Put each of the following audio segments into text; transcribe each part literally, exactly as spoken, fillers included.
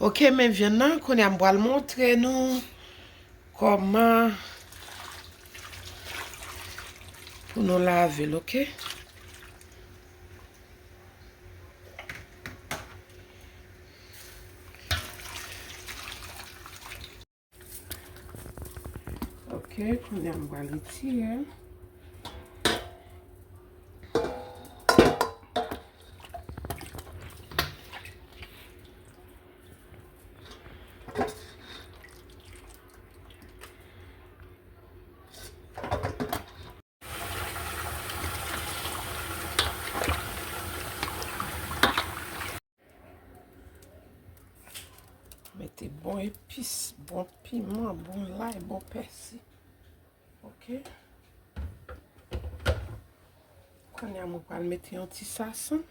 Ok, men vyann nan, kounye a m pral montre nou kòman pou nou lave l, ok? Ok, kounye a m pral retire l. Mete bon epis, bon piman, bon lay, bon pèsi. Ok. Kounye a mwen pral mete yon ti sason.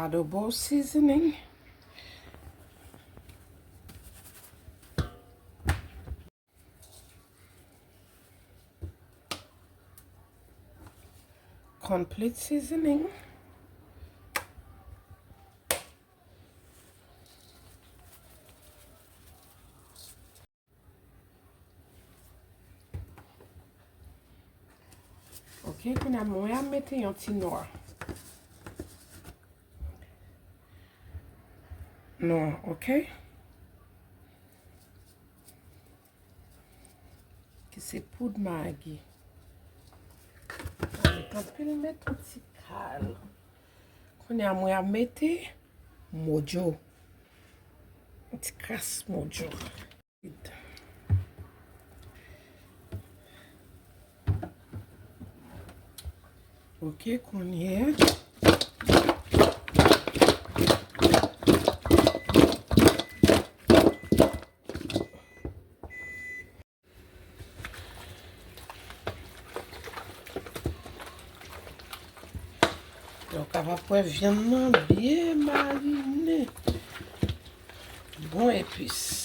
Adobo seasoning. Complete seasoning. Ok, kounye a mwen ap mete yon ti nwa. Nwa, ok? Ki se poud magi. Pa met anpil, met yon ti kal. Kounye a mwen ap mete mojo. Yon ti kras mojo. Ok, kounye a. Donk, w ap wè vyann nan byen marine. Bon epis.